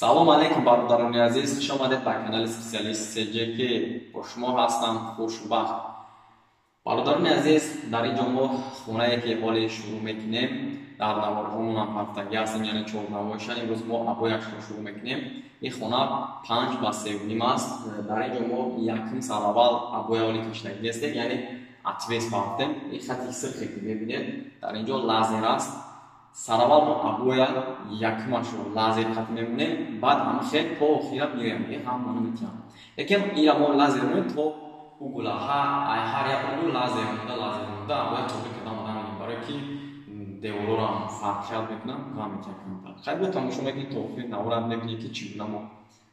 Салом алейкум, бародарони азиз, хуш омадед ба канали специалист СЖК. Бо шумо ҳастам Хушбахт. Бародарони азиз, дар ин ҷо мо хонае ки ҳоле шурӯъ мекунем, дар наворҳомонам ҳафтагӣ ҳастем, яъне чорнавоиша. Имрӯз мо обояшро шурӯъ мекунем. Ин хона 5 ба 3.5 аст. Дар ин ҷо мо якум сараввал обоя ҳоле кашидагӣ нестем, яъне отвес бафтем. Ин хати сирхе ки мебинед, дар ин ҷо лазер аст. Сараввал мо обоя якумашро лазер хат мемонем, баъд ҳама хел то охира меоям, ин ҳамаро метиҳам. Лекин ира мо лазер мемонем то угула, ҳар як угул лазер монда, обоя тоқи када омада мемонем, барое ки деворҳоро фарқият мекунам, ғам метиҳам. Хайр, бо тамошо мекунед то охири навора, мебинед ки чӣ гуна мо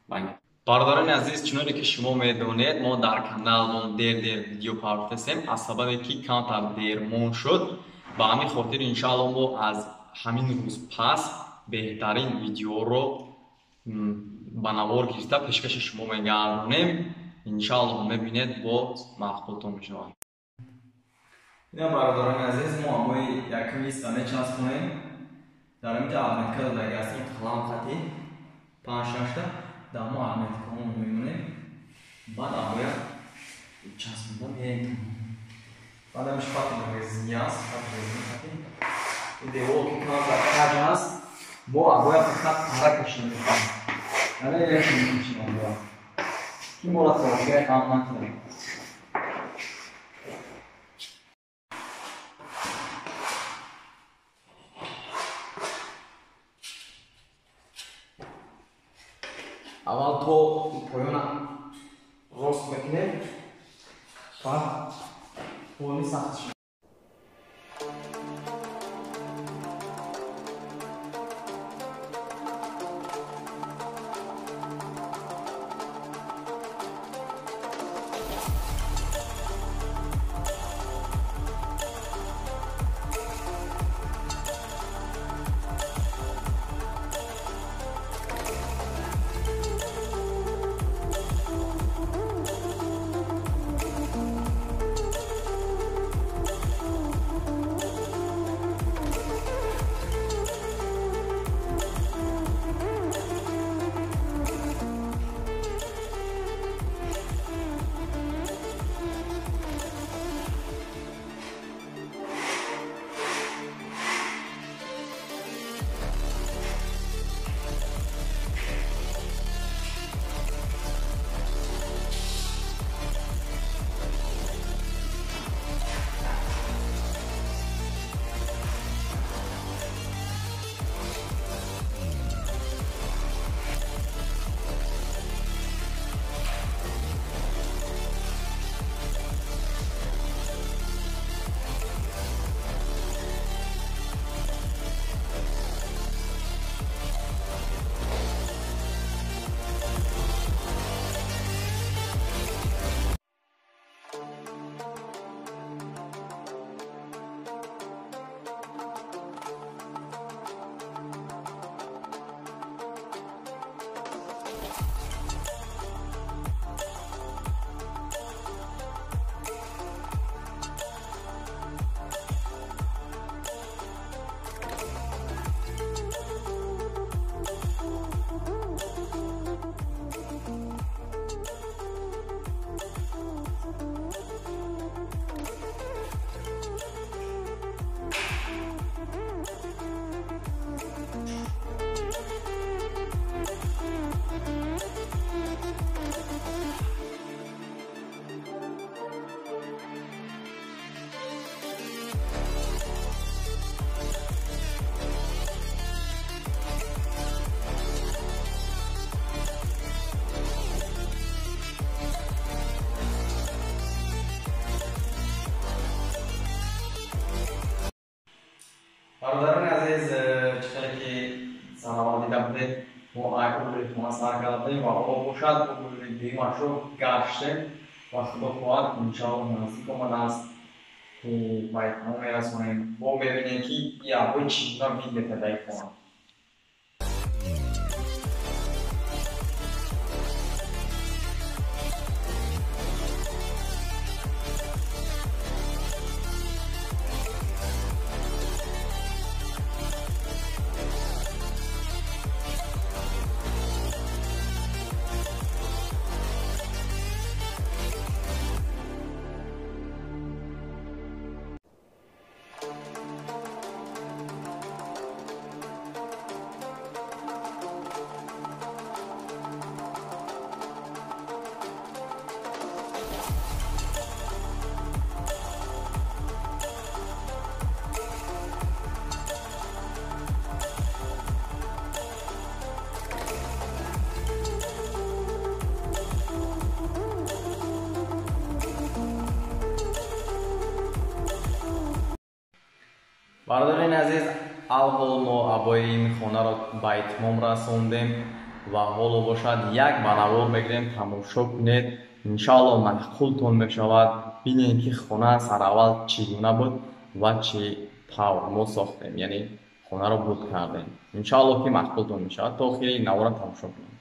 байнем. Бародарони азиз, чуноне ки шумо медонед, мо дар каналмон дер-дер видео партофтем, аз сабабе ки камтар дермон шуд. Ба ҳамин хотир иншаалло мо аз ҳамин рӯз пас беҳтарин видеоро ба навор гирифта пешкаши шумо мегардонем. Иншаалло мебинед, боз маъқултон мешавад. Ина бародарони азиз, мо обои якум листа мечаспонем. Дар инҷа отметка додагӣ ҳастем, қалам хати 5-6-та. Дар мо отметкаҳомо мемонем. Баъд обоя часпонда меем. Баъд ҳамиш хати резинӣ аст, хати резинӣ хати. Ин девор ки камтар каҷ аст, мо обоя фақат пара кашида мекунем. Яъне мекашем обоя. Ки моро то охира ғам накунад. Аввал то поёна рост мекунем, баъд поёни сахтш. Бародарони азиз, чӣ хеле ки сараввал дида будед, мо угли хона сар карда будем ва ҳоло бошад угли дуюмашро гаштем ва худо хоҳад иншаалло наздик омадааст ки ба итмом мерасонем. Мо мебинем ки ин обои чӣ гуна вид метиҳад дар ин хона. Бародарони азиз, алҳол мо абои ин хонаро ба итмом расондем ва ҳоло бошад як ба навор мегирем, тамошо кунед, иншоалло маъқултон мешавад. Бинед, ки хона сараввал чӣ гуна буд ва чӣ тавр мо сохтем, яъне хонаро буд кардем. Иншоалло ки маъқултон мешавад, то охири навора тамошо кунед.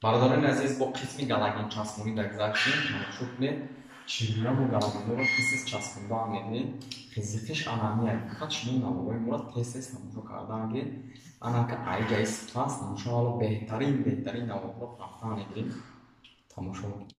Бародарони азиз, бо қисми галогенчаспонӣ дагзаштем. Тамошо кунед, чӣ гуна мо галогенҳоро тез-тез часпонда мегирем. Қизиқиш анамия, фақат шумо наворҳои моро тез-тез тамошо кардан гиред. Анака айҷаи сипас иншоалло беҳтарин наворҳоро рафтан мегирем. Тамошо кунед.